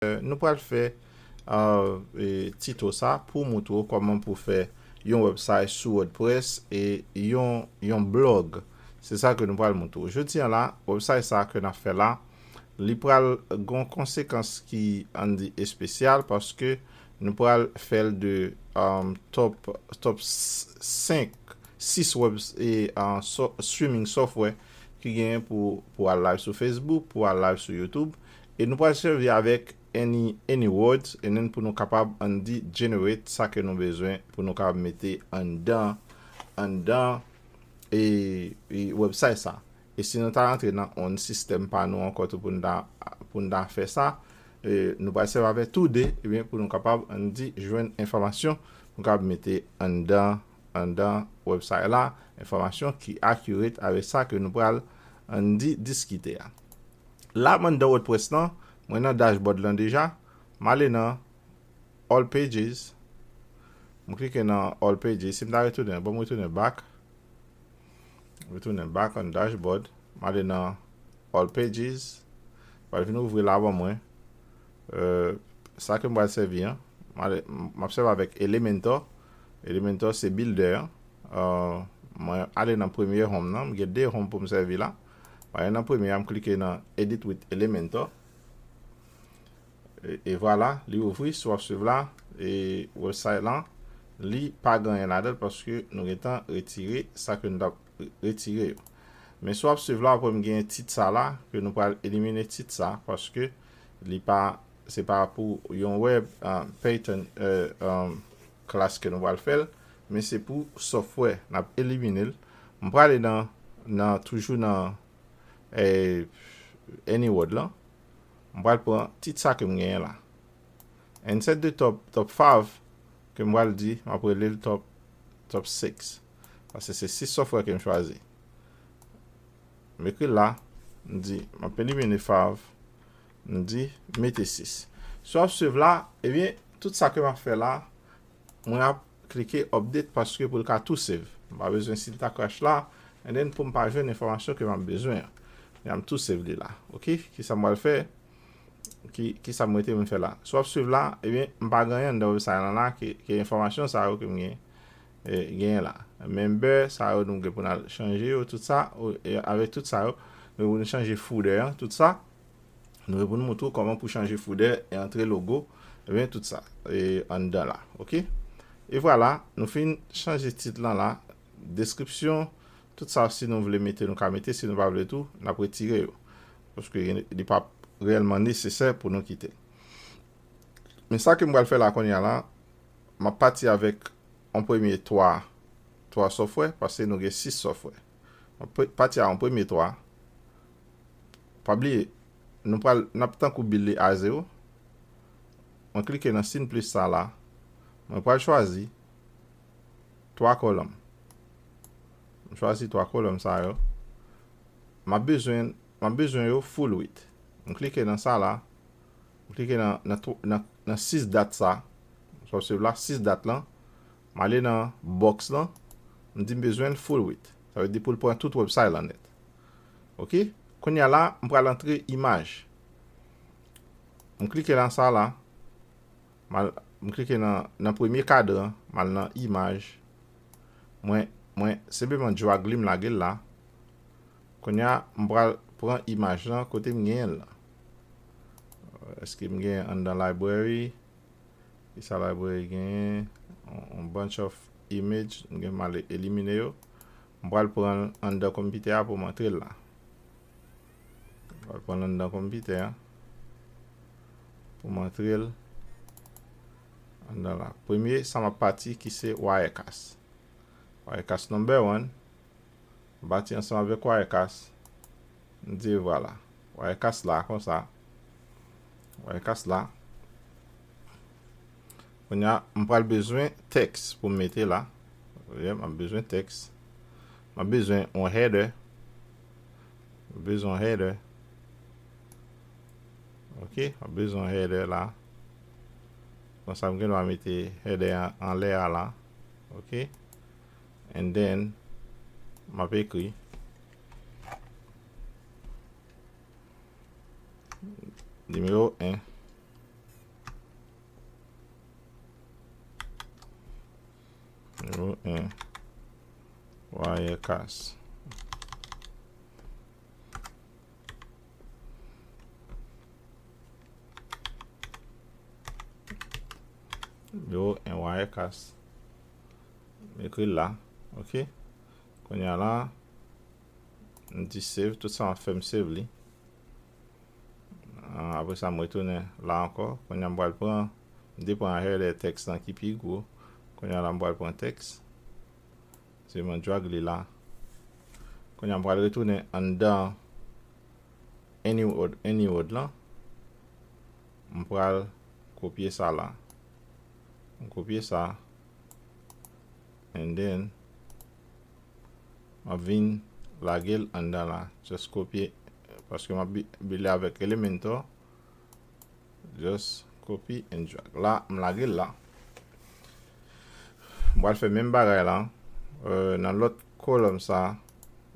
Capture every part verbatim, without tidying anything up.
Nou pral fè uh, tito sa pou moutre w kòman pou fè yon website sou WordPress e yon, yon blog. Se sa ke nou pral moutre w. Jodi an la, website sa ke n ap fè la, li pral gon konsekans ki ann di espesyal paske nou pral fè l de um, top, top senk, sis web e uh, so, streaming software ki genyen pou, pou al live sou Facebook, pou al live sou YouTube. E nou pral sèvi avèk any, any words, and then pou nou kapab ann di generate sa ke nou bezwen pou nou kapab mete anndan, anndan e, e website sa. E si nou ta rantre nan yon sistèm pa nou ankò tou pou nou ta, pou nou ta fè sa, e, nou pral sèvi avèk tou de, ebyen pou nou kapab ann di jwenn enfòmasyon nou kapab mete anndan, anndan website la, enfòmasyon ki accurate avèk sa ke nou pral ann di diskite a. La m anndan WordPress lan, mwen nan dashboard lan deja, m ale nan All Pages. M klike nan All Pages. Si m ta retounen, bon, m retounen back. Retounen back on dashboard. M ale nan All Pages. Pral vin ouvri la ban mwen. Euh, sa ke m pral sèvi an. M ale, m ap sèvi avèk Elementor. Elementor se builder an. Euh, mwen ale nan premye home nan. M gen de home pou m sèvi la. M ale nan premye a, m klike nan Edit with Elementor. E, e vwala, li ouvri, si w ap swiv la, e website lan, li pa gen anyen ladan l paske nou gentan retire sa ke nou t ap retire yo. Men si w ap swiv la, w ap wè m gen tit sa la, ke nou pral elimine tit sa, paske li pa, se pa pou yon web, uh, Python, uh, um, klas ke nou pral fè l, men se pou software, n ap elimine l. M prale nan, nan, toujou nan, eh, any word lan. M pral pran tit sa ke m genyen la. Instead de top, top five, ke m pral di, m ap rele l top, top six. Paske se sis software ke m chwazi. M ekri l la, m di, m ap elimine five, m di, mete sis. Si w ap swiv la, ebyen, tout sa ke m ap fè la, mwen ap klike update paske pou l ka tou save. M pa bezwen si l ta crash la, and then pou m pa jwenn enfòmasyon ke m ap bezwen an. Men m tou save li la. Ok? Kisa m pral fè? Ki, kisa m rete m fè la? Si w ap swiv la, ebyen, m pa gen anyen anndan website lan la, ki, ki enfòmasyon sa yo ke m gen, eh, genyen la. Member, sa yo nou gen pou n al chanje yo, tout sa, o, e avèk tout sa yo, nou pou nou chanje footer an, tout sa. Nou gen pou nou montre w kòman pou chanje footer e antre logo, ebyen, tout sa, e anndan la, ok? E vwala, nou fin chanje tit lan la, deskripsyon, tout sa, si nou vle mete, nou ka mete, si nou pa vle tou, n ap retire yo. Paske li p ap reyèlman nesesè pou nou kite l. Men sa ke m pral fè la kounye a la, m ap pati avèk yon premye twa, twa software, paske nou gen sis software. M ap pre-, pati a yon premye twa. Pa bliye, nou pral, n ap tankou build li a zewo. Mwen klike nan siy plis sa la. Mwen pral chwazi twa kòlòm. M chwazi twa kòlòm sa yo. M ap bezwen, m ap bezwen yo full width. M klike nan sa la. M klike nan, nan, tw-, nan, nan sis dat sa. Sa w swiv la, sis dat lan. M ale nan box lan. M di m bezwen l full width. Sa vle di pou l pran tout website lan nèt. Ok? Kounye a la, m pral antre imaj. M klike nan sa la. M al, m klike nan, nan premye kadran, m al nan imaj. Mwen, mwen senpleman drag li, m lage l la. Kounye a, m pral pran imaj lan kote m genyen l la. Èske m genyen anndan library? Kisa library genyen? On, on bunch of image, m gen m ale elimine yo. M pral pran l anndan konpitè a pou m antre l la. M pral pran l anndan konpitè a pou m antre l anndan la. Premye, sa m ap pati ki se Wirecast. Wirecast number one. M pati ansanm avèk Wirecast. M di vwala. Wirecast la, konsa. Wirecast la. Kounye a, m pral bezwen tèks pou m mete la. Wi, m ap bezwen tèks. M ap bezwen yon header. M ap bezwen yon header. Ok, m ap bezwen yon header la. Konsa, m gen dwa mete header an, anlè a la. Ok. And then, m ap ekri nimewo en. Wirecast. Yo, en Wirecast. M ekri l la. Ok. Kounye a la, m di save, tout sa m ap fè, m save li. Ah, apre sa, m retounen la ankò. Kounye a, m pral pran, m te pran header tèks lan ki pi gwo. Kounye a la, m pral pran tèks. Se mwen drag li la. Kounye a, m pral retounen anndan AnyWord, AnyWord lan. M pral kopye sa la. M kopye sa. And then, m ap vin lage l anndan la. Just kopye, paske m ap bi-, bile avèk Elementor. Just copy and drag. La, m lage l la. M pral fè menm bagay la. Euh, nan lòt kolonn sa,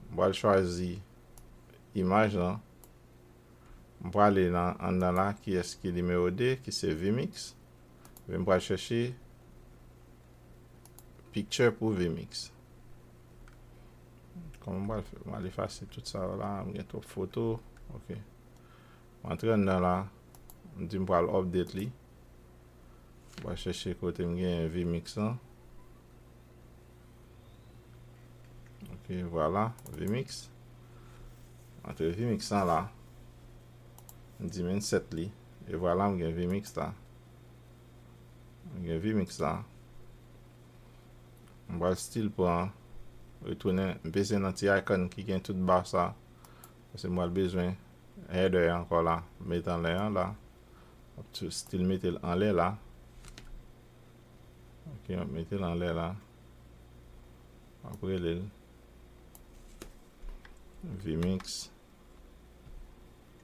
m pral chwazi imaj lan. M prale nan, anndan la, kiyès ki nimewo de, ki se vMix. Epi m pral chèche picture pou vMix. Kòman m pral fè? M al efase tout sa yo la, m gen twòp foto. Ok. M antre anndan la, m di m pral update li. M pral chèche kote m gen vMix lan. Ok, vwala, vMix. M antre vMix lan la. M di m insert li. E vwala, m gen vMix la. M gen vMix la. M pral still pran, retounen, m peze nan ti icon ki gen tout ba sa. Paske m pral bezwen header ankò la, m met anlè an la. M ap tou still mete l anlè la. Ok, m ap mete l anlè la. M ap rele l vMix.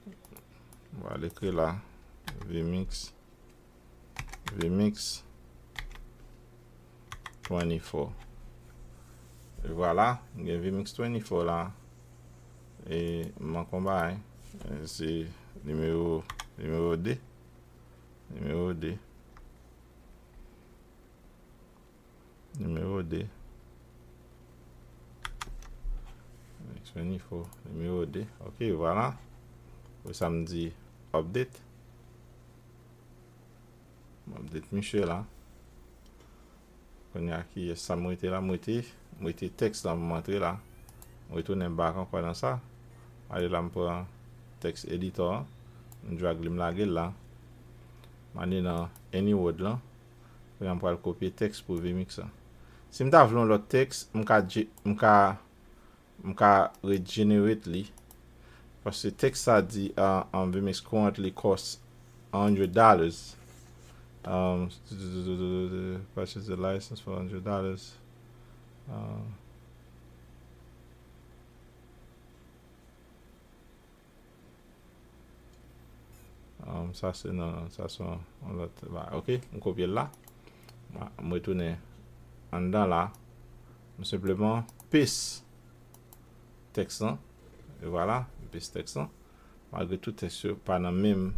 M pral ekri la, vMix, vMix twenty-four. E vwala, m gen vMix twenty-four la. E m manke yon bagay. Se nimewo, nimewo de. Nimewo de. Nimewo de. Vmix twenty-four, nimewo de. Ok, vwala. Pou sa m di update. M update misye la. Kounye a kiyès sa m rete la? M rete, m rete tèks lan pou m antre la. M retounen back ankò nan sa. M ale la, m pran text editor an. M drag li, m lage l la. M ale nan AnyWord lan. Kounye a m pral kopye tèks pou vMix lan. Si m ta vle yon lòt tèks, m ka, m ka, m ka regenerate li. Paske tèks sa di, uh, um, vMix currently costs a hundred dollars. Um, purchase the license for a hundred dollars. Uh, Um, sa se nan, sa se yon, yon lòt bagay. Ok, m kopye l la. M retounen anndan la. M senpleman paste tèks lan. E vwala, m paste tèks lan. Malgre tout tèks yo pa nan menm,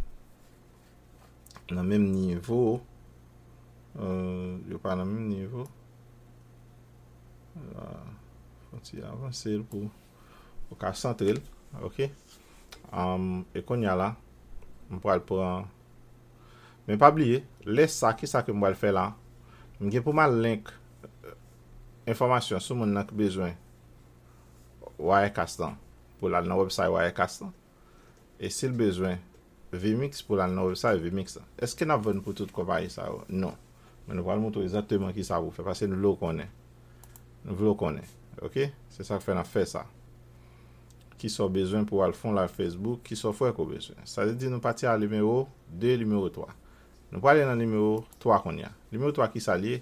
nan menm nivo. Euh, yo pa nan menm nivo. Fò ti avanse l pou ou ka santre l, ok? Um, e kounye a la, m pral pran. Men pa bliye, lè sa, ki sa ke m pral fè la? M gen pou m al link, euh, enfòmasyon sou moun nan ki bezwen Wirecast lan, pou l al nan website Wirecast lan. E si l bezwen vMix pou l al nan website vMix lan. Èske n ap vann pou tout konpayi sa yo? Non. Men nou pral montre w egzakteman ki sa pou w fè, paske nou vle w konnen. Nou vle w konnen. Ok? Se sa k fè n ap fè sa. Ki sa w bezwen pou w al fè yon live Facebook? Ki sa w kwè ke w bezwen? Sa vle di nou pati a nimewo de, nimewo twa. Nou prale nan nimewo twa kounye a. Nimewo twa ki sa l ye?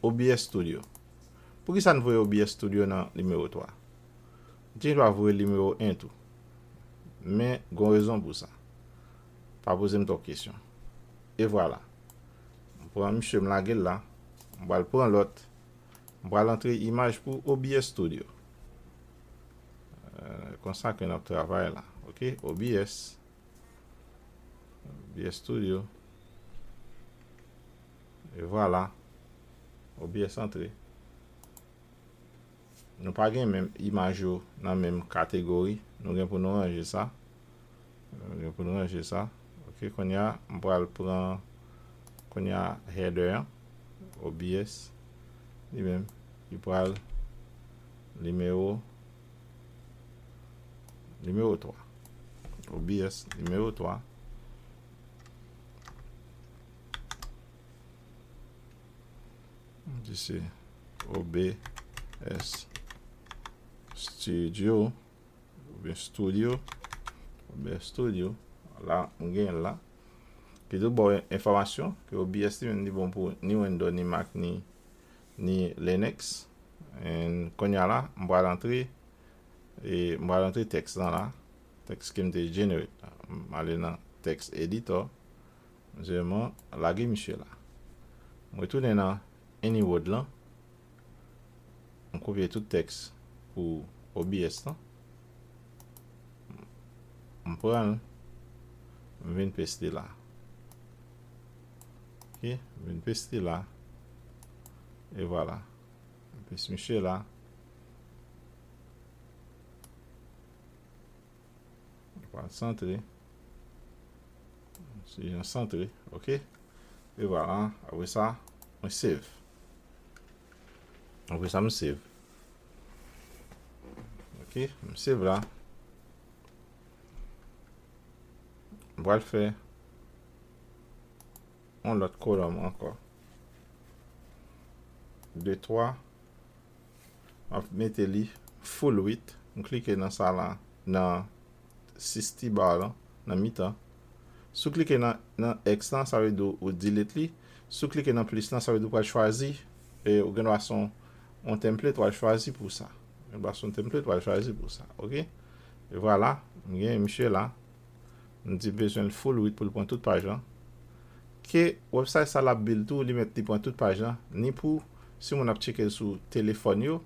O B S Studio. Poukisa n voye O B S Studio nan nimewo twa? N te dwa voye l nimewo en tou. Men, gon rezon pou sa. Pa poze m twòp kesyon. E vwala. M pran misye, m lage l la. M pral pran lòt. M pral antre imaj pou O B S Studio. Euh, konsa ke n ap travay la. Ok? O B S. O B S Studio. E vwala. O B S antre. Nou pa gen menm imaj yo nan menm kategori. Nou gen pou nou ranje sa. Nou gen pou nou ranje sa. Ok, kounye a, m pral pran kounye a header an, O B S, li menm, li pral nimewo, nimewo twa. O B S, nimewo twa. Di se O B S Studio, oubyen Studio, O B S Studio. La, m gen l la. Ki tou ba w enfòmasyon ke O B S li menm li bon pou ni Windows, ni Mac, ni, ni Linux. And kounye a la, m pral antre, e m pral antre tèks lan la. Tèks ke m te generate la. M ale nan text editor. M sèlman lage misye la. M retounen nan AnyWord lan. M kopye tout tèks pou O B S lan. M pran l. M vin peste la. Ok, m vin peste la. E vwala. M peste misye la. Li pral santre. Se jan santre, ok. E vwala, apre sa, mwen save. Apre sa, m save. Ok, m save la. M pral fè yon lòt kolòm ankò. De, twa. M ap mete li full width. M klike nan sa la, nan sis ti bar lan, nan mitan. Si w klike nan, nan X lan, sa vle di w delete li. Si w klike nan plis lan, sa vle di w pral chwazi, e ou gen dwa se yon, yon template w al chwazi pou sa. Gen dwa se yon template w al chwazi pou sa, ok? E vwala, m gen misye la. M di bezwen l full width pou l pran tout paj lan. Ke website sa l ap build tou, li mèt li pran tout paj lan, ni pou si moun ap tcheke l sou telefòn yo,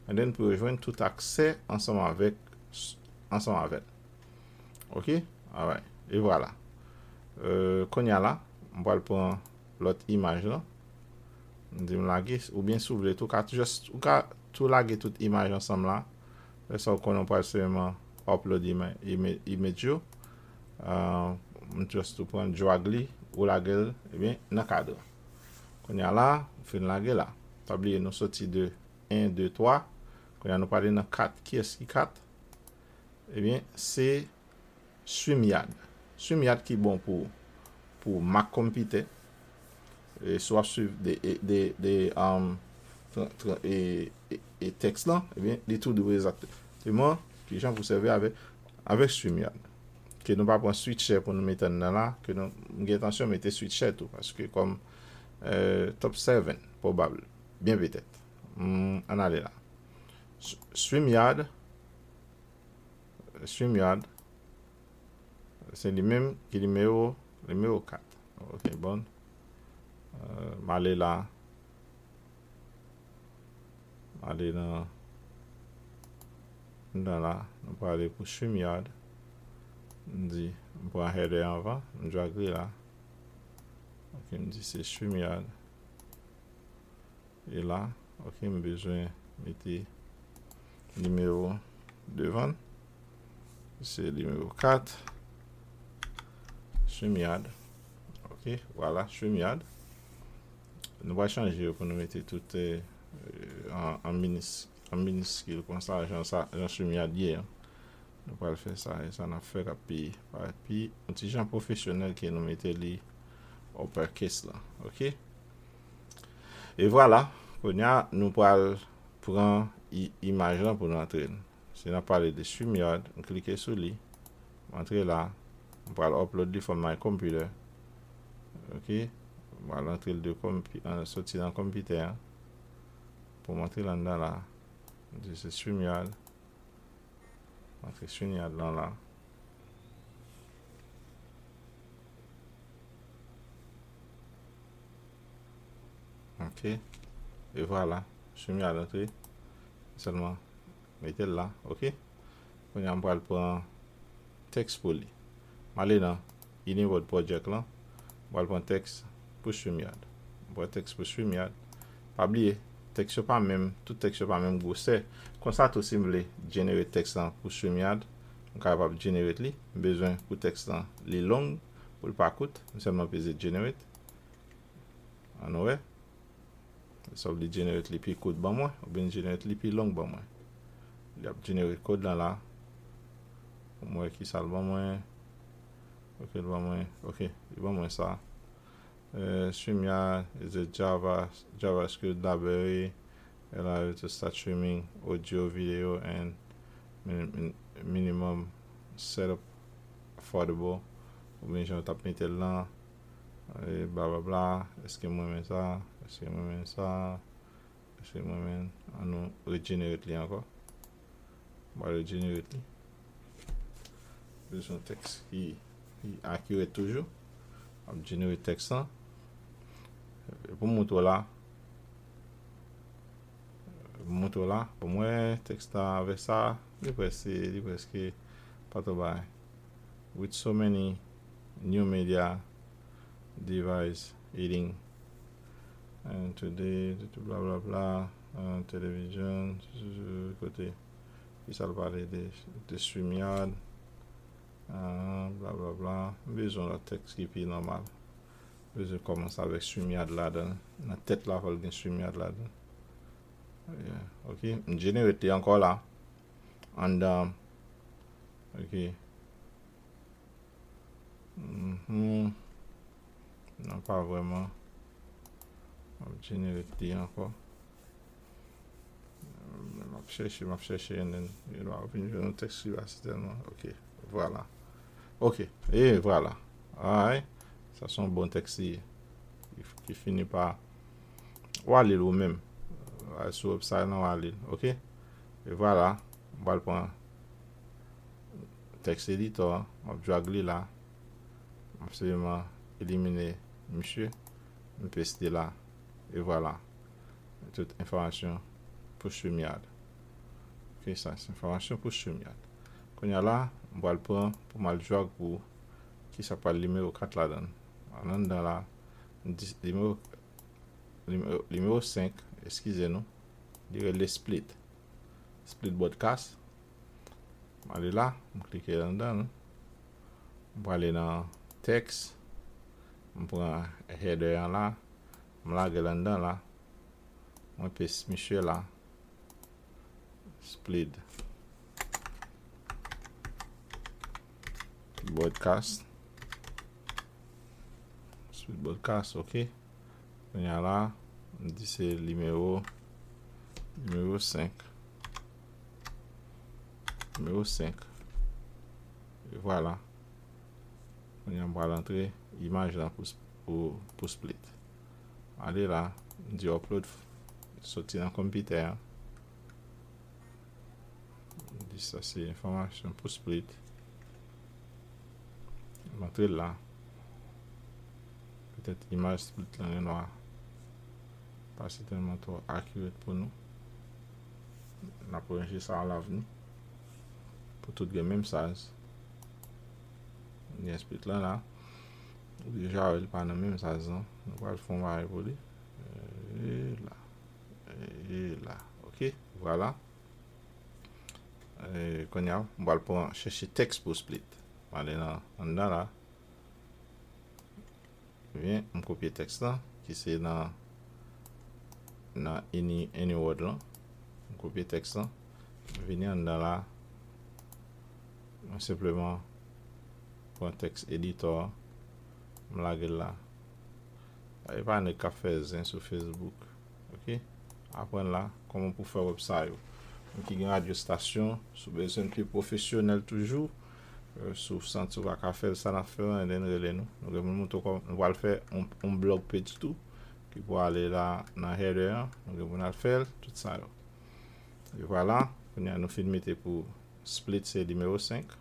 and then pou yo jwenn tout aksè ansanm avèk, ansanm avè l. Ok? Alright. E vwala. Euh, kounye a la, m pral pran lòt imaj lan. M di m lage, oubyen si w vle tou, ka just, ou ka tou lage tout imaj ansanm la. Lè sa w konnen w pral sèlman upload ima-, ima-, image yo. Ah, m just tou pran drag li, ou lage l, ebyen, nan kad lan. Kounye a la, ou fin lage la. Pa bliye, nou soti de en, de, twa. Kounye a, nou prale nan kat. Kiyès ki kat? Ebyen, se StreamYard. StreamYard ki bon pou, pou Mac konpitè. E si w ap swiv de, de, de, de, um, tra-, tra-, e, e, e tèks lan, ebyen, li tou dwe egzakteman kijan pou sèvi avèk, avèk StreamYard. Ke nou pa pran Switcher pou nou mete anndan la, ke nou, m gen entansyon mete Switcher tou, paske kòm, euh, top seven, pwobab, byen petèt. Hmm, ann ale la. S-, StreamYard, StreamYard, se li menm ki nimewo, nimewo kat. Ok, bon. Euh, m ale la. M ale nan, nan la. Nou prale pou StreamYard. M di, m pran header anvan. M drag li la. Ok, m di se StreamYard. E la, ok, m bezwen mete nimewo devan. Se nimewo kat. StreamYard. Ok, vwala, StreamYard. Nou va chanje yo pou nou mete tout, eh, an, an minis-, an miniskil konsa, jan sa, jan StreamYard ye an. Nou pral fè sa, e sa n ap fè k ap pi, pa pi, yon ti jan pwofesyonèl ke nou mete li uppercase la, ok? E vwala, kounye a, nou pral pran i-, imaj lan pou nou antre l. Si n ap pale de StreamYard, m klike sou li, m antre la, m pral upload li from my computer, ok? M pral antre l de konpi-, an, soti nan konpitè an, pou m antre l anndan la, m di se StreamYard. Antre StreamYard lan la. Ok. E vwala. StreamYard antre. Sèlman mete l la. Ok. Kounye a m pral pran tèks pou li. M ale nan AnyWord Project lan. M pral pran tèks pou StreamYard. M pran tèks pou StreamYard. Pa bliye, Tèks yo pa menm, tout tèks yo pa menm gwosè. Konsa tou, si m vle generate tèks lan pou StreamYard, m kapab generate li. M bezwen pou tèks lan li long, pou l pa kout. M sèlman peze generate. Ann wè. Sa vle generate li pi kout ban mwen, oubyen generate li pi long ban mwen. Li ap generate kòd lan la. Pou m wè ki sa l ban mwen. Ok, l ban mwen. Ok, li ban mwen sa. Uh, StreamYard is a Java, JavaScript library. Allow you to start streaming audio, video, and min- min- minimum setup affordable. Oubyen jan w t ap mete l lan. E bla bla bla. Èske mwen renmen sa? Èske mwen renmen sa? Èske mwen renmen? An nou regenerate li ankò. Mwen regenerate li. Bezwen tèks ki, ki accurate toujou. M ap generate tèks lan. E pou m montre w la. M montre w la. Pou mwen, tèks la avèk sa, li prèske, li prèske pa twò bay. With so many new media device eating. And today, bla bla bla, uh, television, kote, ki sa l pale de, de StreamYard, uh, bla bla bla. M bezwen lòt tèks ki pi nòmal. M bezwen kòmanse avèk StreamYard ladan. Nan tèt la, fò l gen StreamYard ladan. Yeah, ok, m generate li ankò la. Anndan, ok. Mhm. Non, pa vrèman. M ap generate li ankò. M ap chèche, m ap chèche, and then, you know, m ap vin jwenn yon tèks ki aksitèlman. Ok, vwala. Ok, e vwala. Alright. Sa se yon bon tèks li ye. Ki, ki fini pa. W a li l ou menm. Al sou website lan, w a li l. Ok? E vwala. M pral pran tèks editò an. M ap drag li la. M ap senpleman elimine misye. M peste la. E vwala. Tout enfòmasyon pou StreamYard. Ok, sa se enfòmasyon pou StreamYard. Kounye a la, m pral pran pou m al drag pou ki sa pral nimewo kat ladan l. Al anndan la, m di nimewo, nimewo, nimewo senk, eskize nou, li rele Split. Split Broadcast. M ale la, m klike anndan l. M prale nan tèks. M pran header an la. M lage l anndan la. Mwen pes misye la. Split Broadcast. Split Broadcast, ok. Kounye a la, m di se nimewo, nimewo senk. Nimewo senk. E vwala. Kounye a m pral antre imaj lan pou, pou, pou Split. Ale la, m di upload, soti nan konpitè an. M di sa se enfòmasyon pou Split. M antre l la. Petèt imaj Split lan gen dwa pa sitèlman twò accurate pou nou. N ap ranje sa alavni. Pou tout gen menm size. Gen Split lan la. Ou deja wè li pa nan menm size lan. Nou pral fè yon bagay pou li. E la. E la. Ok. Vwala. E kounye a, m pral pran chèche tèks pou Split. M ale nan, anndan la. Ebyen, m kopye tèks lan, ki se nan, nan any, any word lan. M kopye tèks lan. M vini anndan la. Mwen senpleman pran tèks editò an. M lage l la. E pa nèg k ap fè zen sou Facebook. Ok? Aprann la, kòman pou fè wèb sa yo. Moun ki gen radyo estasyon, si w bezwen l pi pwofesyonèl toujou, euh, si w santi w pa ka fè l, sa n ap fè an, and then rele nou. Nou gen pou n montre w kòman, nou pral fè yon, yon blog page tou, ki pou ale la nan header an. Nou gen pou n al fè l, tout sa yo. E vwala, kounye a nou fin mete pou Split se nimewo senk.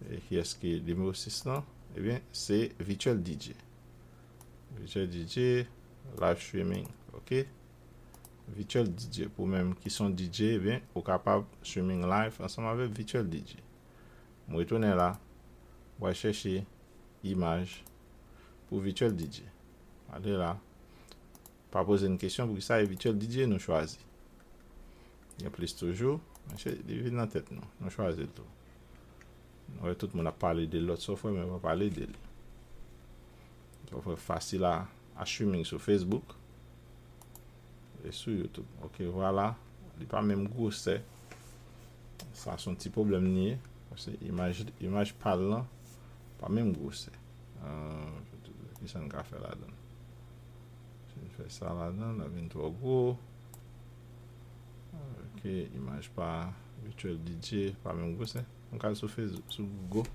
E kiyès ki nimewo sis lan? Ebyen, se Virtual D J. Virtual D J, live streaming, ok? Virtual D J, pou menm ki se yon D J, ebyen, ou kapab streaming live ansanm avèk Virtual D J. M retounen la, m pral chèche imaj pou Virtual D J. Ale la. Pa poze n kesyon poukisa e Virtual D J nou chwazi. Gen plis toujou. Mesye, li vin nan tèt nou. Nou chwazi l tou. Nou wè tout moun ap pale de lòt software, men yo pa pale de li. Software fasil a, a streaming sou Facebook e sou YouTube. Ok, vwala. Li pa menm gwosè. Sa se yon ti pwoblèm li ye. Paske imaj, imaj pa l lan pa menm gwosè. Ah, kisa n ka fè ladan? Si n fè sa ladan, l ap vin twò gwo. Ok, imaj pa Virtual D J pa menm gwosè. Mwen ka al sou Facebook, sou Google.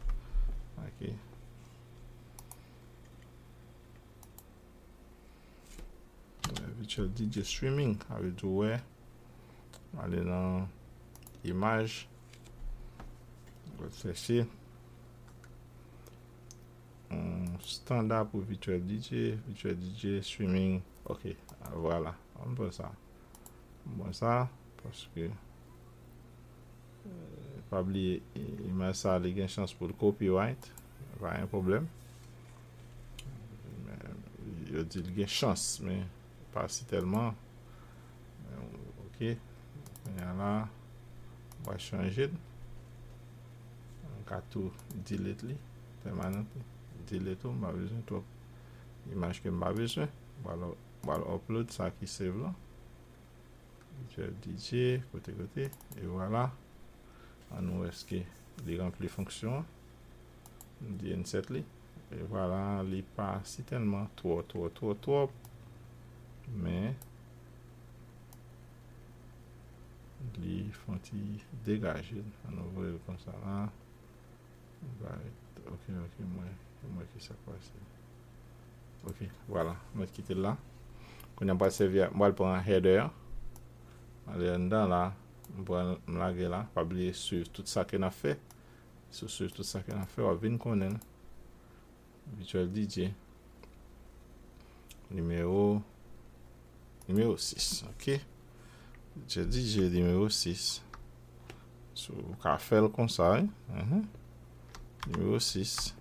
Ok. Virtual D J streaming, sa vle di w wè. Ale nan imaj. Mwen chèche yon standa pou Virtual D J, Virtual D J streaming. Ok, vwala. Ann pran sa. Mwen sa, paske, eh, pa bliye, i-, imaj sa, li gen chans pou l copyright. Pa gen pwoblèm. Men, yo di l gen chans, men pa si tèlman. Men, ok. Kounye a la, mwen chanje l. Mwen ka tou delete li, pèmanant li. Delete ou, m pa bezwen twòp imaj ke m pa bezwen. Mwen al, mwen al upload sa ki save lan. Virtual D J, kote, kote. E vwala. Ann wè èske li ranpli fonksyon an. M di insert li. E vwala, li pa si tèlman twò, twò, twò, twò. Men, li fè yon ti degaje l. Ann nou voye l konsa la. Right. Ok, ok, mwen, mwen ki sa k pase. Ok, vwala. Mwen kite l la. Kounye a m pral sèvi a, m pral pran header an. Ale anndan la, m pran, m lage la. Pa bliye swiv tout sa ke n ap fè. Si w swiv tout sa ke n ap fè, w ap vin konnen l. Virtual D J. Nimewo, nimewo sis, ok. Virtual D J nimewo sis. So, ou ka fè l konsa, wi. Mhm. Nimewo sis.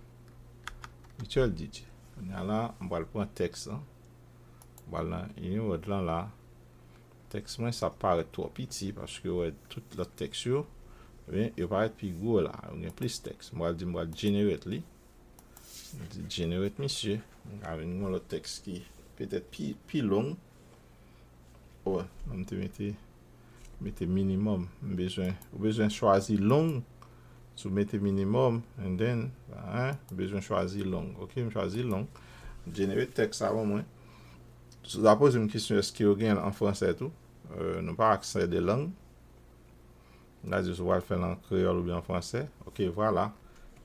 Virtual D J. Kounye a la, m pral pran tèks lan. M pral nan inward lan la. Tèks mwen sa parèt twò piti paske w wè tout lòt tèks yo, ebyen, yo parèt pi gwo la. Yo gen plis tèks. M pral di m pral generate li. M di generate misye. M ka vin gen yon lòt tèks ki petèt pi, pi long. Wè, m te mete, mete minimum. M bezwen, ou bezwen chwazi long. Si w mete minimum, and then, hein, ou bezwen chwazi long. Ok, m chwazi long. Generate tèks sa ban mwen. Si w ta poze m kesyon èske yo gen l an fransè tou, euh, nou pa aksè de lang. M ta di w si w pral fè l an kreyòl oubyen an fransè. Ok, vwala.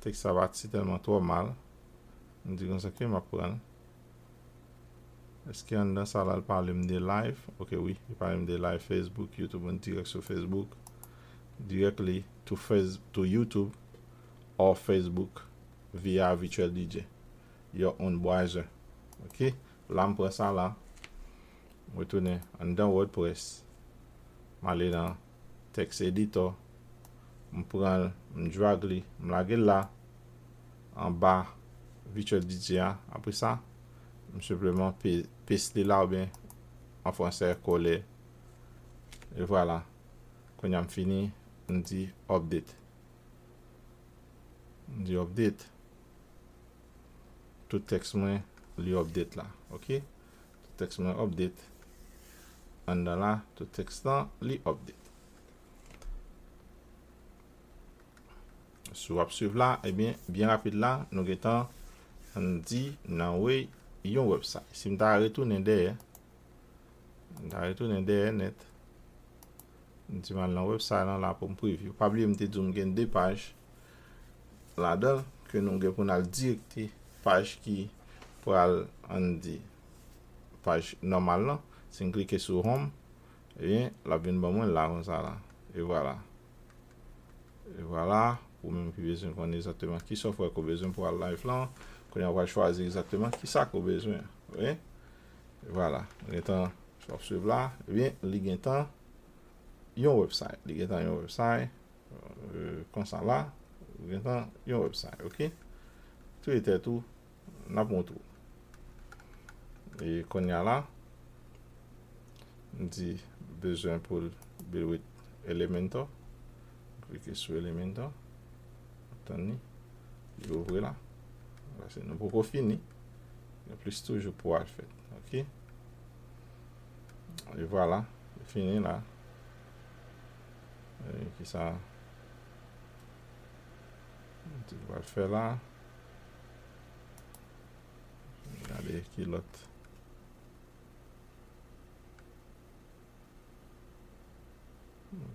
Tèks sa pa ti tèlman twò mal. M di konsa ke m ap pran l. Èske anndan sa la l pale m de live? Ok, wi, li pale m de live Facebook, YouTube, mwen dirèk sou Facebook. Directly to Face-, to YouTube or Facebook via Virtual D J. Your own browser. Ok? La m pran sa la. M retounen anndan WordPress. M ale nan text editor. M pran l, m drag li, m lage l la. Anba Virtual D J a. Apre sa, m senpleman pe-, paste li la oubyen an fransè, kole. E vwala. Kounye a m fini, m di update. M di update. Tout tèks mwen, li update la. Ok? Tout tèks mwen update. Anndan la, tout tèks lan, li update. Si w ap swiv la, ebyen, byen rapid la, nou gentan, ann di, nan we yon website. Si m ta retounen dèyè, m ta retounen dèyè nèt. M di m al nan website lan la pou m preview. Pa bliye m te di w m gen de paj ladan l ke nou gen pou n al direkte paj ki pral, ann di, paj nòmal lan. Si m klike sou home, ebyen, l ap vin ban mwen la konsa la. E vwala. E vwala, ou menm ki bezwen konn egzakteman ki software ke w bezwen pou al live lan, kounye a w pral chwazi egzakteman kisa ke w bezwen. Wi. E vwala. Gentan, w ap swiv la, ebyen, li gentan yon website. Li gentan yon website. Euh, konsa la, li gentan yon website, ok? Touye tèt ou, n ap montre w. E kounye a la, m di bezwen pou l build with Elementor. Klike sou Elementor. Tann li. Li ouvri la. Paske nou poko fini. Gen plis toujou pou al fèt. Ok. E vwala. Li fini la. E kisa m te pral fè la? Gade ki lòt.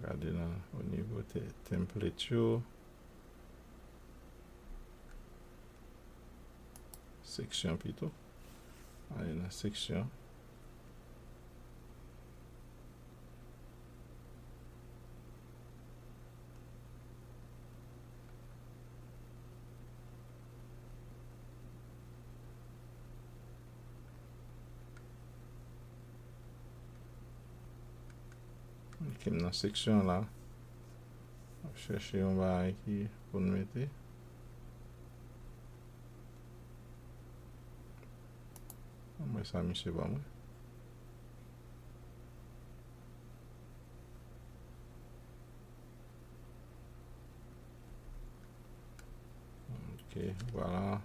Gade nan o nivo te- template yo. Seksyon pito. Ale nan seksyon. Ok, m nan seksyon la. M ap chèche yon bagay ki pou n mete. Mwen sa misye ban mwen. Ok, vwala.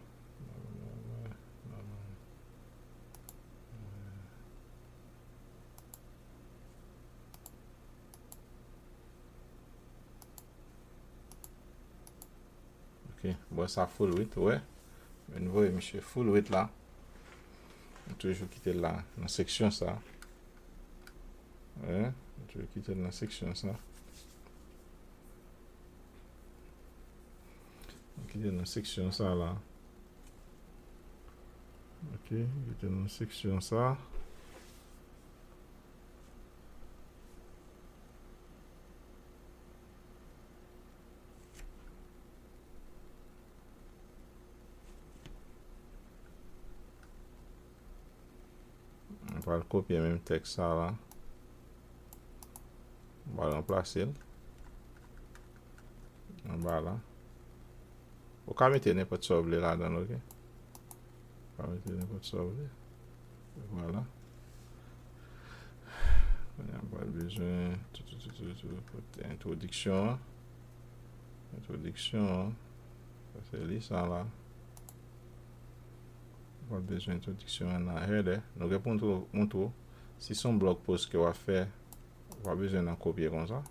Ok, bon, sa full width, ou wè. Men voye misye full width la. M toujou kite l la nan seksyon sa. Wi, m toujou kite l nan seksyon sa. M kite l nan seksyon sa la. Ok, m kite l nan seksyon sa. Mwen pral kopye menm tèks sa la. Mwen pral ranplase l anba la. Ou ka mete nenpòt sa w vle ladan l, ok? Ou ka mete nenpòt sa w vle. Vwala. Kounye a, m pral bezwen tou, tou, tou, tou, tou, pou entwodiksyon an. Entwodiksyon an. Sa se li, sa la. M pral bezwen entwodiksyon an nan header. Nou gen pou nou montre w, si se yon blog post ke w ap fè, w ap bezwen nan kopye konsa.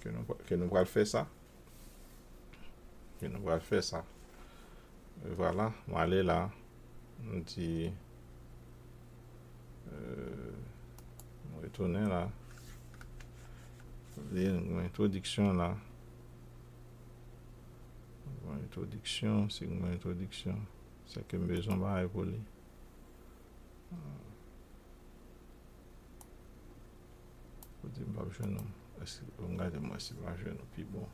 Ke nou, ke nou pral fè sa. Ok, nou pral fè sa. E vwala, m ale la. M di, euh, m retounen la. Li gen entwodiksyon la. Gen entwodiksyon, si gen entwodiksyon, se ke m bezwen bagay pou li. Kote m p ap jwenn ou? Èske, bon, gade mwen si m pa jwenn ou pi bon.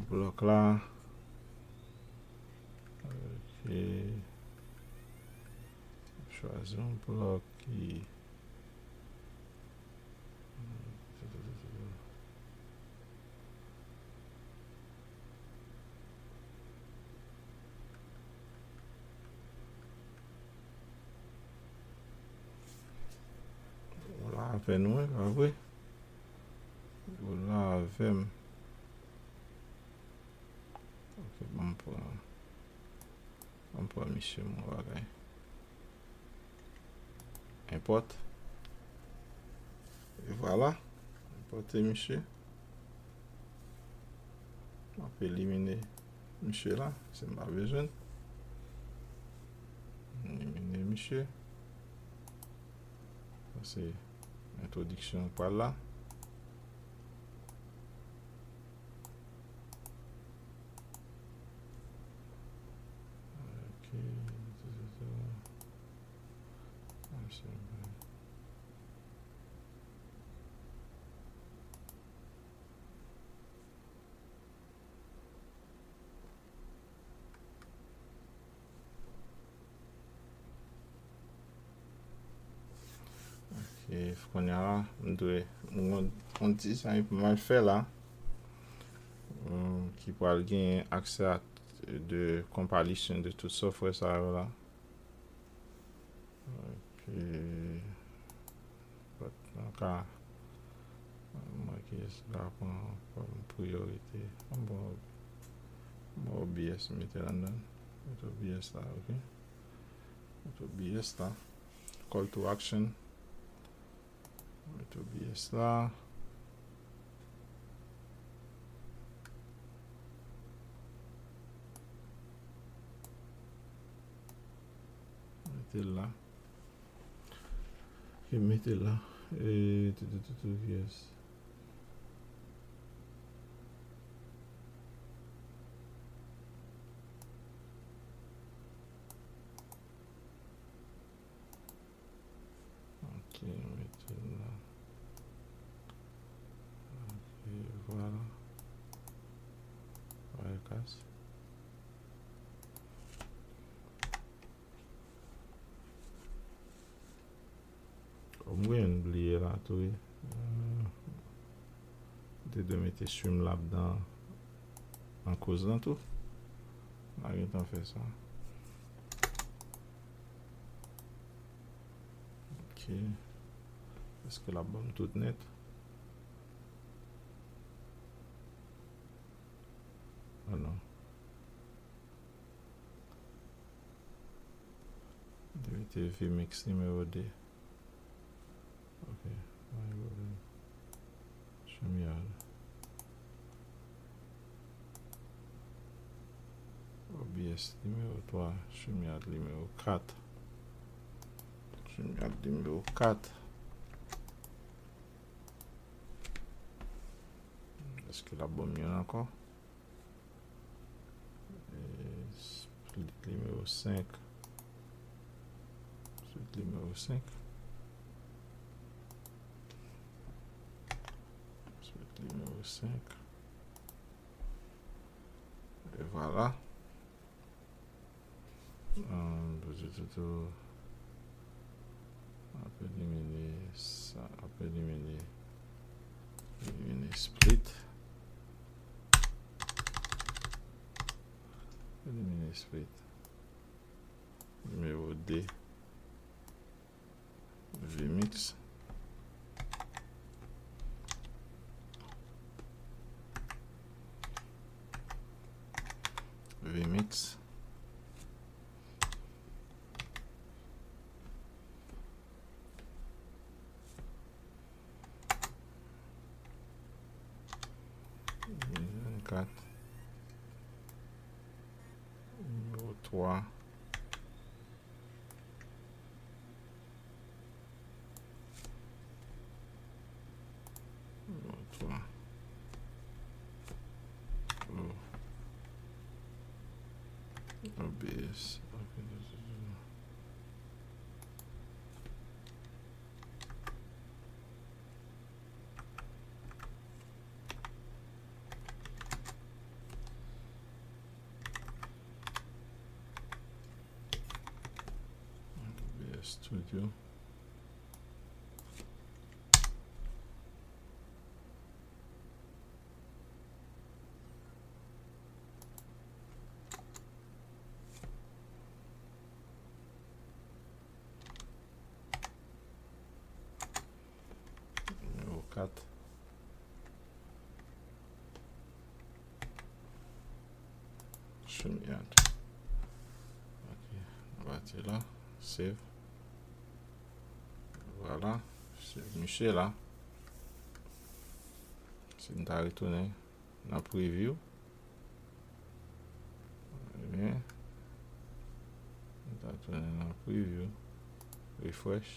Blòk la. Ok. Chwazi yon blòk ki Ou la avè nou, wi, pa vre? Ou la avè m. Ok, ban m pran, ban m pran misye, mon bagay. Import. E vwala. Enpòte misye. M ap elimine misye la, si m pa bezwen. Elimine misye. Sa se entwodiksyon pral la. Ok. Ok, kounye a la, m dwe, m gon, gon dizay pou m al fè la, euh, ki pral gen aksè a de compilation de tout software sa yo la. Ok. K. Mwen ki sa pran kòm priyorite. Bon, bon, O B S mete ladan. Mete O B S la, ok. Mete O B S la. Call to action. Mete O B S la. Mete l la. E mete l la. E, tou, tou, tou, tou, yes. Ok, mete l la. Ok, vwala. Vwala kas. Ou mwen bliye la tou, wi. Euh, te dwe mete Streamlab nan, nan koz lan tou. M pa gentan fè sa. Ok. Èske l ap ban m tout nèt? Ah non. Li mete vMix nimewo de. Ok, pa gen pwoblèm. StreamYard. O B S nimewo twa, StreamYard nimewo kat. StreamYard nimewo kat. Èske l ap ban m youn ankò? E, split nimewo senk. Split nimewo senk. Split nimewo senk. E vwala. Ahn, poze toutou. Ap elimine sa, ap elimine, elimine split. Elimine split. Nimewo de. vMix. vMix. Vennkat. Nimewo twa. Nimewo twa. Oh. O B S. Ok. O B S Studio. Nimewo kat. StreamYard. Ok, nou pati la. Save. Vwala. Se misye la. Si m ta retounen nan preview. Ebyen, m ta tounen nan preview. Refresh.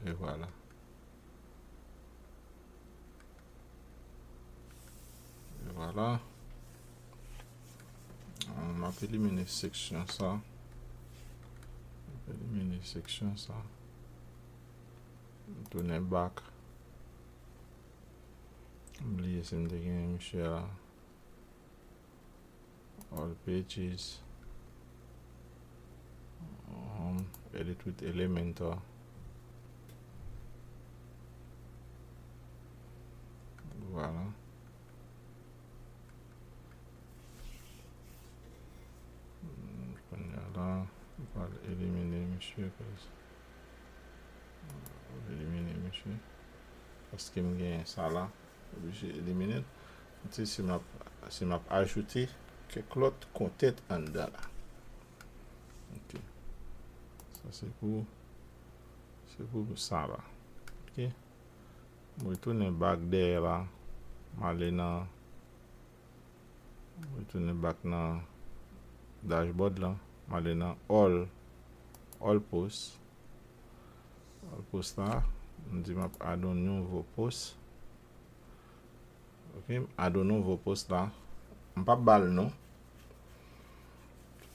E vwala. E vwala. M ap elimine seksyon sa. M ap elimine seksyon sa. M tounen back. M bliye si m te gen misye la. All pages. Um, edit with Elementor. Vwala. Hmm, kounye a la, m pral elimine misye, cause Elimine misye. Paske m genyen sa la. Oblije elimine l. Se si m ap, si m ap ajoute kèk lòt content anndan la. Ok. Sa se pou, se pou sa la. Ok. M retounen back dèyè la. M ale nan, m retounen back nan dashboard la. M ale nan all, all post. All post la. M di m ap add yon nouvo post. Ok, m add yon nouvo post la. M p ap ba l non.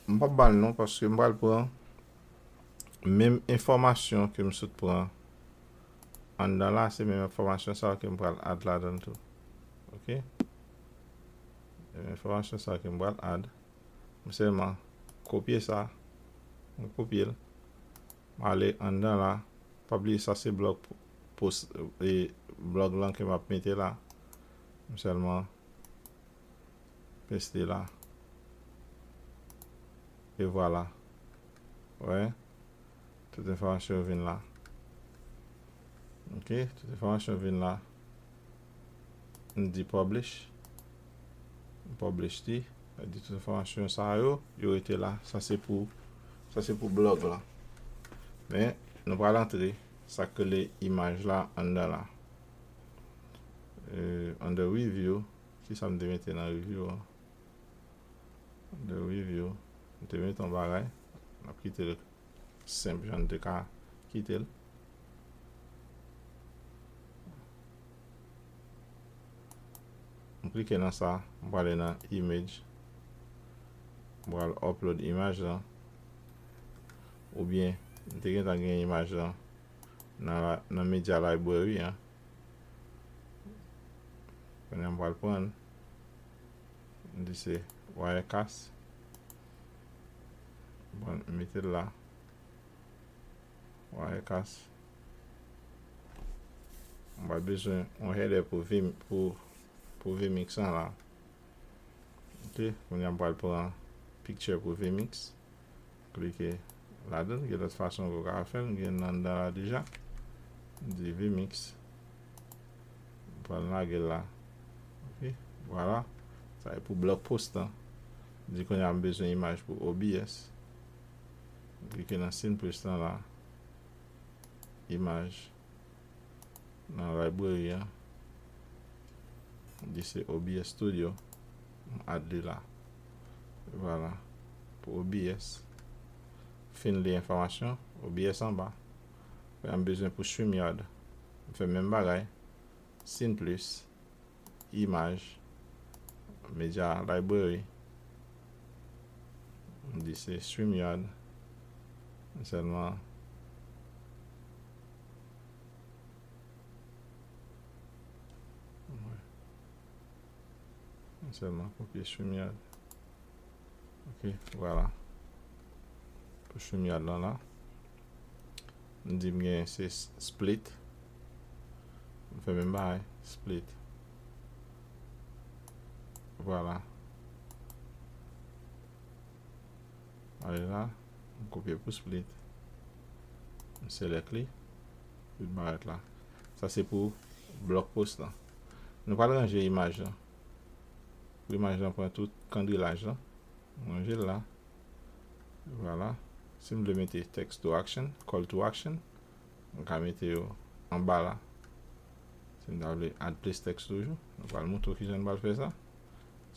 M p ap ba l non paske m pral pran menm enfòmasyon ke m sot pran anndan la, se menm enfòmasyon sa yo ke m pral add ladan l tou. Ok? Menm enfòmasyon sa yo ke m pral add. M sèlman kopye sa. M kopye l. M ale anndan la. Pa bliye sa se blòg post, e blòg lan ke m ap mete la. M sèlman peste la. E vwala. Wè. Tout enfòmasyon yo vin la. Ok, tout enfòmasyon vin la. M di publish. M publish li. Sa di tout enfòmasyon sa yo, yo rete la. Sa se pou, sa se pou blòg la. Men, nou pral antre sa k rele imaj la anndan la. Euh, under review, kisa m te mete nan review an? Under review, m te mete yon bagay. M ap kite l senp jan n te ka kite l. M klike nan sa, m prale nan image. M pral upload imaj lan. Oubyen, m te gentan gen imaj lan nan, nan media library an. Kounye a m pral pran l. M di se Wirecast. Bon, m mete l la. Wirecast. M pral bezwen yon header pou vim-, pou, pou vmix lan la. Ok, kounye a m pral pran picture pou vmix. Klike ladan l, gen lòt fason ke w ka fè l, gen nan anndan la deja. M di vmix. M pral lage l la. Ok, vwala. Sa e pou blòg post lan. M di kounye a m bezwen imaj pou O B S. M klike nan Scene Plus lan la. Imaj. Nan library an. M di se O B S Studio. M add li la. Vwala. Pou O B S. Fin li enfòmasyon. O B S anba. Kounye a m bezwen pou StreamYard. M fè menm bagay. Scene Plus. Imaj. Media library. M di se StreamYard. Sèlman. Sèlman kopye StreamYard. Ok, vwala. Pou StreamYard lan la. M di m gen se s-, split. M fè menm bagay, split. Vwala. Ale la, m kopye pou split. M select li. Tout bagay la. Sa se pou blòg post lan. Nou pral ranje imaj lan. Pou imaj lan pran tout kandrilaj lan. M ranje l la. Vwala. Si m vle mete text to action, call to action, m ka mete yo anba la. Si m ta vle add plis tèks toujou, nou pral montre w kijan nou pral fè sa.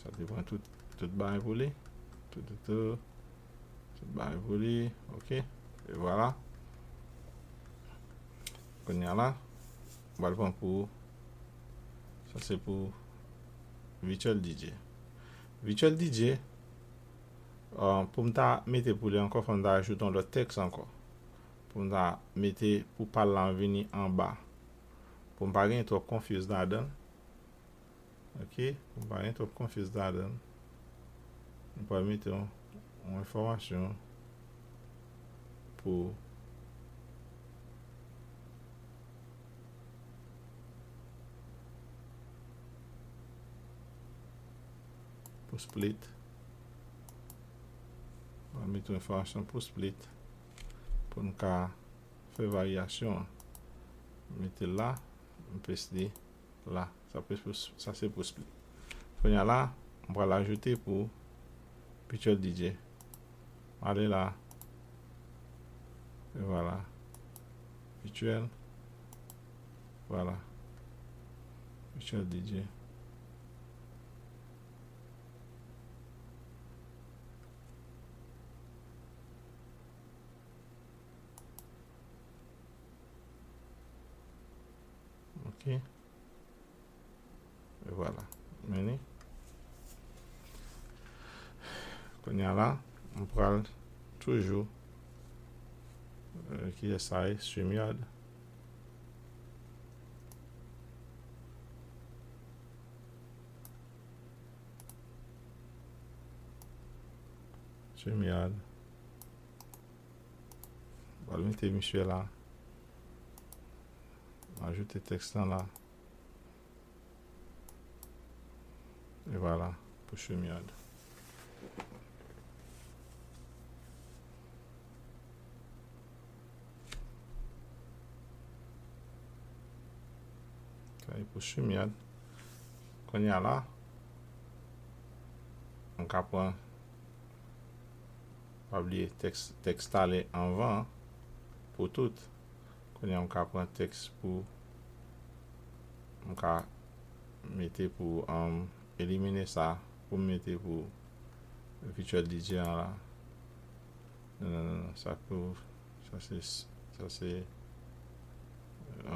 Sa te pran tout, tout bagay pou li. Tout, tout, tout. Tout bagay pou li. Ok. E vwala. Kounye a la, m pral pran pou, sa se pou Virtual D J. Virtual D J, euh, pou m ta mete pou li ankò, fò m ta ajoute yon lòt tèks ankò. Pou m ta mete pou pal la vini anba. Pou m pa gen twòp confuse ladan l. Ok, pou m pa gen twòp confuse ladan l. M pral mete yon, yon enfòmasyon pou, pou split. M pral mete yon enfòmasyon pou split. Pou n ka fè varyasyon an. Mete l la, m pes li la. Sa, pou, pou, sa se pou split. Kounye a la, m pral ajoute pou Virtual D J. Ale la. E vwala. Virtual. Vwala. Virtual D J. Ok. E vwala. Mennen. Kounye a la, m pral toujou, euh, kiyès sa ye? StreamYard. StreamYard. Pral mete misye la. Ajoute tèks lan la. E vwala, pou StreamYard. Sa e pou StreamYard. Kounye a la, m ka pran, pa bliye tèks, tèks tale anvan pou tout. Kounye a m ka pran tèks pou, m ka mete pou, um, elimine sa, pou m mete pou Virtual D J an la. Non, non, non, non, sa pou, sa se, sa se,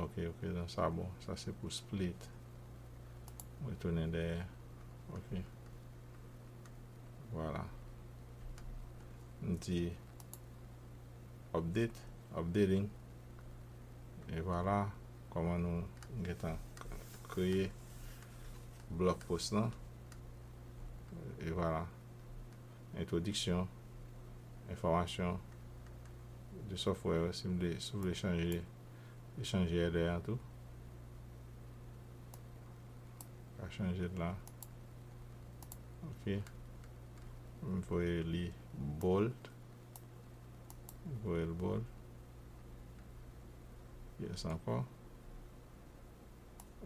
ok, ok, non, sa bon, sa se pou split. Retounen dèyè, ok. Vwala. M di update, updating. E vwala kòman nou gentan kreye blog post lan. E vwala. Entwodiksyon, enfòmasyon de software, si w vle, si w vle chanje, chanje header an tou. Ka chanje l la. Ok. M voye li bold. M voye l bold. Yes ankò.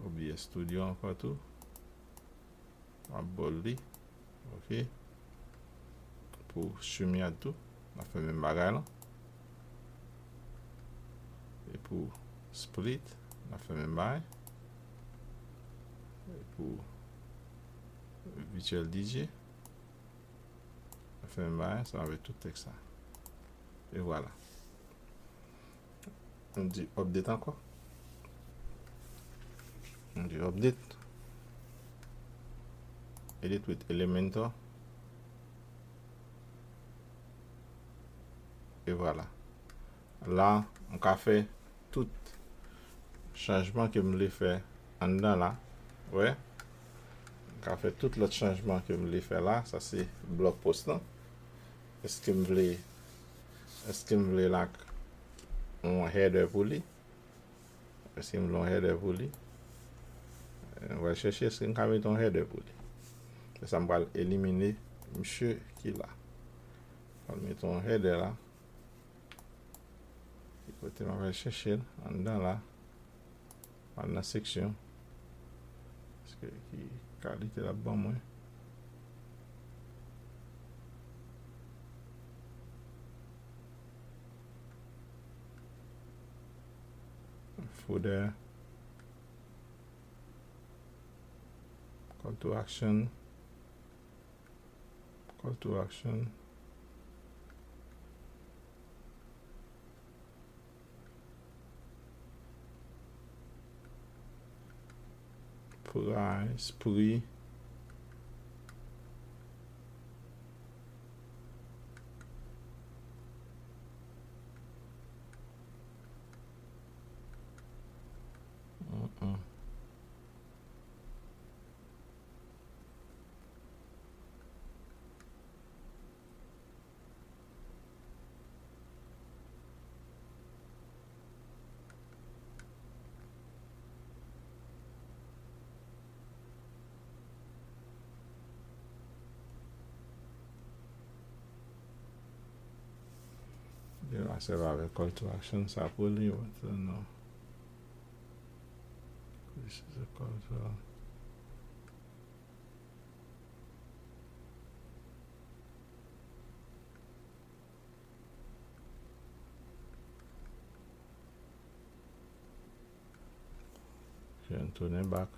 O B S Studio ankò tou. M ap bold li. Ok. Pou StreamYard tou, n ap fè menm bagay lan. E pou split, n ap fè menm bagay. E pou Virtual D J, n ap fè menm bagay ansanm avèk tout tèks la. E vwala. M di update ankò. M di update. Edit with Elementor. E vwala. La, m ka fè tout chanjman ke m vle fè anndan la. Wè. M ka fè tout lòt chanjman ke m vle fè la. Sa se blog post lan. Èske m vle, èske m vle la yon header pou li? Èske m vle yon header pou li? Eh, m pral chèche èske m ka mete yon header pou li. Se sa m pral elimine misye ki la. M pral mete yon header la. Ki kote m ap al chèche l? Anndan la. Al nan seksyon. Èske ki kalite l ap ban mwen? Footer. Call to action. Call to action. Price, pri. Mm, mm. Li va sèvi avèk call to action sa pou li, wè, sa non. This is a console. Jen tounen back.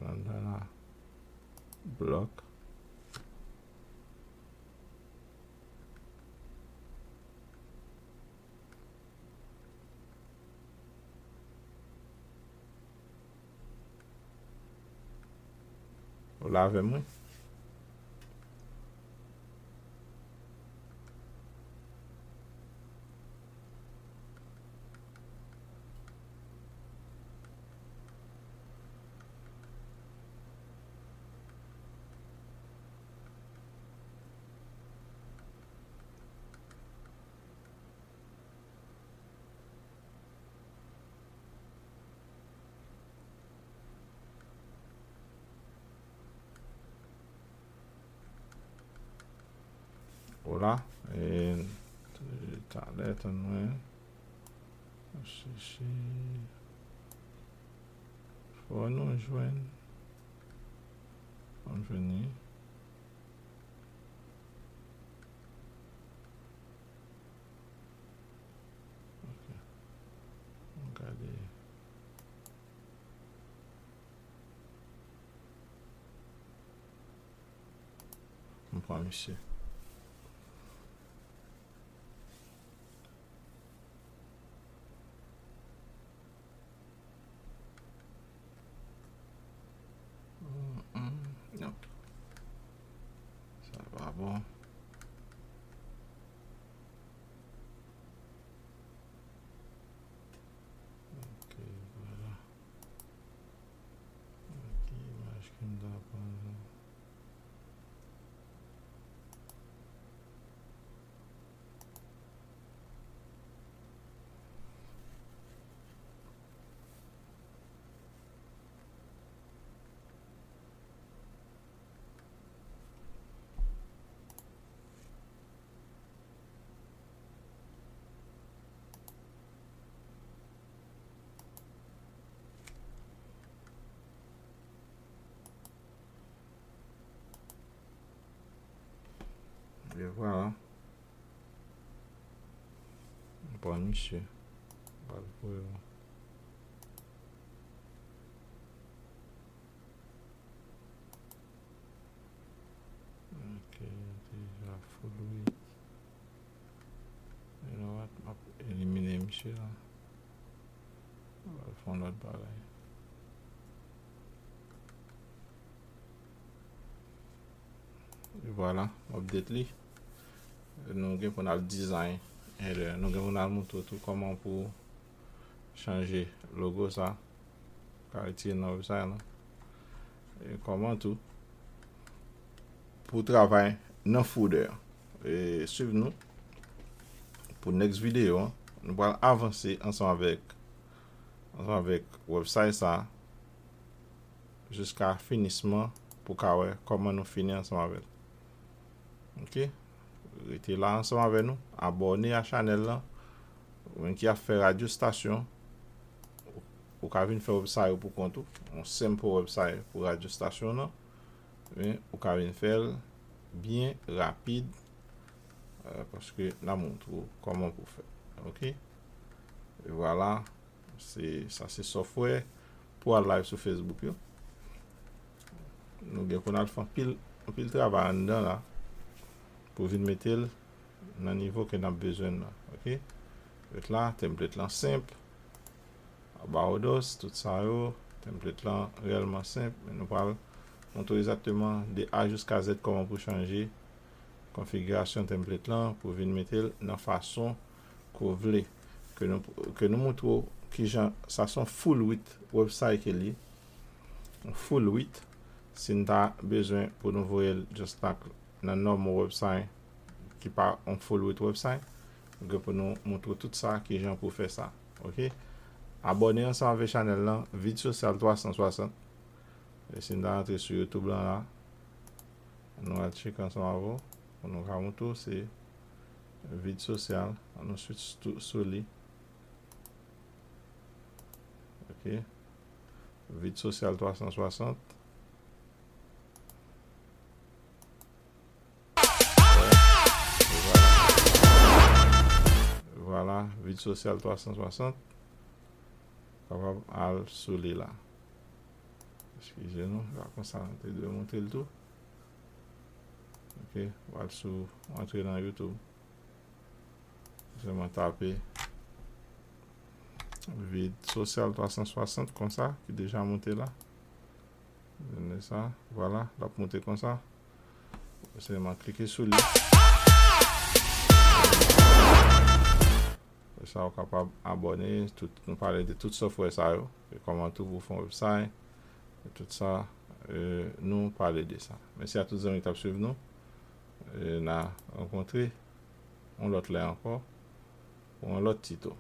Anndan la. Block. Ou la avè m, wi. Hola, e, talè, tann mwen. Chèche. Fò nou jwenn. Fò nou jwenn li. Ok. Ann gade. M pran misye. Mm, mm, non. Sa pa bon. Ok, vwala. Ok, imaj ki m ta pran la. E vwala. M pran misye. M pral voye w. Ok, deja full width. You know what? M ap elimine misye la. M pral fè yon lòt bagay. E vwala, m update li. Nou gen pou n al design header. Nou gen pou n al montre w tou kòman pou chanje logo sa. Ka retire nan website lan. E kòman tou pou travay nan footer. E swiv nou pou next video an. Nou pral avanse ansanm avèk, ansanm avèk website sa jiska finisman pou ka wè kòman nou fini ansanm avè l. Ok? Rete la ansanm avè nou. Abòne a chanèl lan. Ou menm ki ap fè radyo stasyon, ou, ou ka vin fè website ou pou kont ou. Yon senp website pou radyo stasyon nan. Men, ou ka vin fè l byen rapid, euh, paske n a montre w kòman pou fè. Ok? E vwala. Se, sa se software pou al live sou Facebook yo. Nou gen pou n al fè anpil, anpil travay anndan la pou vin mete l nan nivo ke n ap bezwen l nan. Ok? Ret la, template lan senp. Abawodos, tout sa yo, template lan reyèlman senp, men nou pral montre w egzakteman de A jiska Z kòman pou chanje konfigirasyon template lan pou vin mete l nan fason ke w vle. Ke nou, ke nou montre w kijan sa se yon full width website ke li. Yon full width, si n ta bezwen pou nou voye l just like nan normal website ki pa yon full width website, nou gen pou nou montre w tout sa, kijan pou fè sa. Ok? Abòne ansanm avèk chanèl lan, Vid Sosyal twa san swasant. E si n ta rantre sou YouTube lan la, nou al tcheke ansanm avè w. Nou ka montre w se vid sosyal. An nou switch tou sou li. Ok. Vid sosyal twa san swasant. Vwala. Vwala, vid sosyal twa san swasant. Kapab al sou li la. Eskize nou, la konsa, nou te dwe montre l tou. Ok, w al sou, antre nan YouTube. Sèlman tape vid sosyal twa san swasant konsa, ki deja monte la. Vin sa, vwala, l ap monte konsa. Sèlman klike sou li. Sa ou kapab abòne, tout, nou pale de tout software sa yo, e kòman tou pou fè yon website, e tout sa, e, nou pale de sa. Mèsi a tout zanmi ki t ap swiv nou. E n a rankontre yon lòt lè ankò pou yon lòt tito.